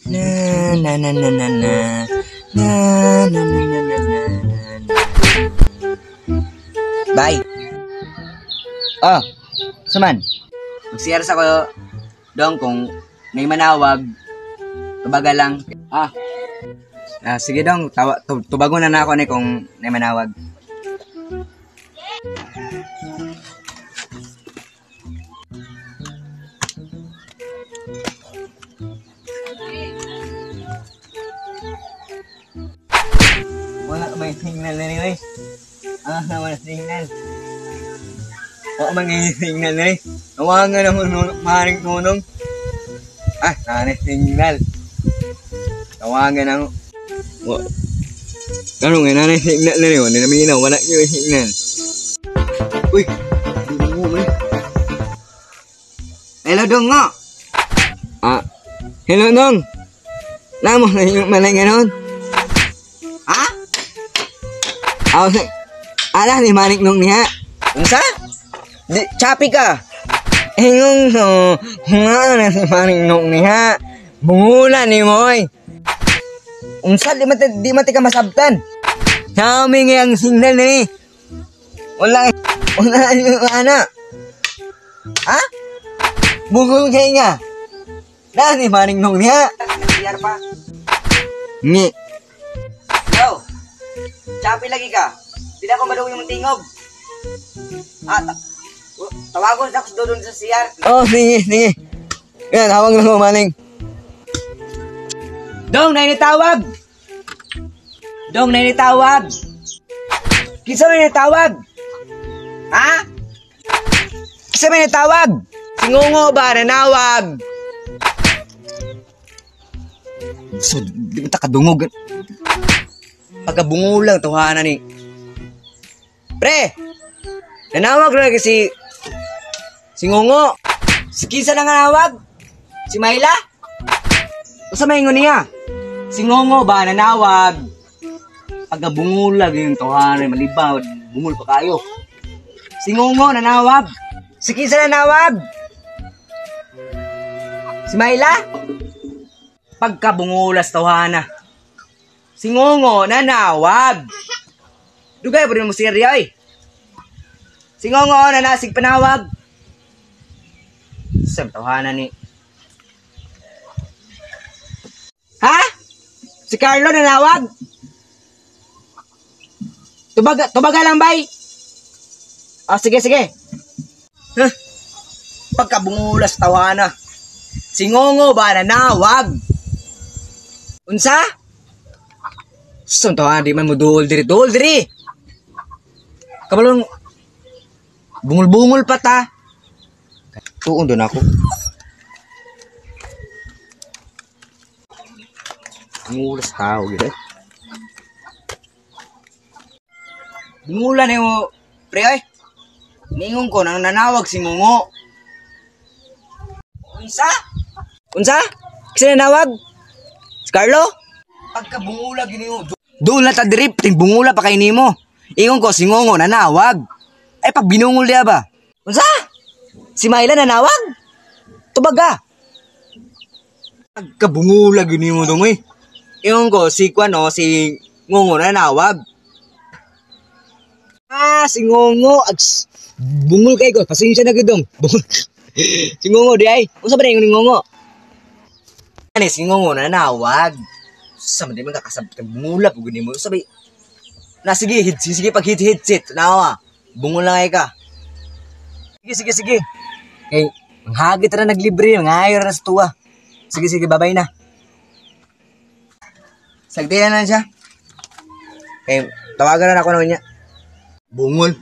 Na na na na na na. Na na na na na na na. Bye. Ah, suman. Mag-CR sa ko dong kung may manawag, tubaga lang. Ah. Ah, sige dong, tubagon na na ako ni kung may manawag. Wala may signal na rin, eh. Ah, wala signal. Wala may signal na rin. Nawangan ako maring nunong. Ah, nanay signal. Tawagan ako. Wa. Karon nga nanay signal na rin. Wala na minaw, wala yung signal. Uy, dungo man. Hello dong nga. Ah, hello dong. Namo na yung malay ganon. Ha? Aw, ala ni manik nung niya. Unsa? Di, chapi ka. Ingong so, nga na si manik nung niya. Bungula ni moy. Unsa di man ka masabtan. Sabi nga ang signal ni. Wala wala ana. Ha? Bungol kay nga. Na ni manik nung niya. Nag-CR pa. Ni. Yo. Chapi lagi ka. Di na ako maluwi yung tingog. Ah, tawagon sa ako doon sa CR. Oh, sige, sige. Yan, hawag na ko, maning. Dong, nainitawag! Dong, nainitawag! Kinsa may natawag? Ha? Kinsa may natawag? Si Ngongo ba nanawag? So, di mo ta kadungog. Pagkabungo lang, tuhanan ni. Pre! Nanawag na kasi si Ngongo. Si kinsa na nga nawag? Si Myla? Usa may ingon niya? Si Ngongo ba nanawag? Pagkabungulag yung tuhanan, malibaw, bungol pa kayo. Si Ngongo nanawag. Si kinsa nanawag? Si Myla? Pagkabungulas tawhana. Si Ngongo nanawag. Dugay pa rin mo siya ay. Si Ngongo nanasig panawag. Sam tawhana ni. Ha? Si Carlo nanawag? Tubaga, tubaga lang bay. Ah, sige, sige. Huh? Pagkabungulas tawana. Si Ngongo ba nanawag? Unsa? Sun tawana di man mo duol diri, duol diri. Kabalong bungol-bungol pa ta. Tuon doon ako. Bungulas tao gid eh. Bungulan eh mo, pre ay. Ningon ko nang nanawag si Ngongo. Unsa? Unsa? Kasi nanawag? Si Carlo? Pagkabungula gini mo. Doon na ta diri, ting bungula pa kay nimo. Ingon ko si Ngongo nanawag. Ay pag binungol diya ba? Unsa? Si Myla nanawag? Tubaga. Pagkabungula gini mo dong eh. Ingon ko si Kwano, si Ngongo nanawag. Ah, si Ngongo ags bungol kay ko. Pasensya na gid dong. Bungol. Si Ngongo di ay. Unsa ba na ingon ni Ngongo? Ani si Ngongo nanawag. Sa man di man kakasabot ang bungula pug nimo. Sabi na sige, hit, sige pag hit hit sit. Nawa. Bungol lang ay ka. Sige sige sige. Kay manghagit ra naglibre, mangayo ra sa tuwa. Sige sige, babay na. Sagdi na lang siya. Kay tawagan na ako naman niya. Bungol.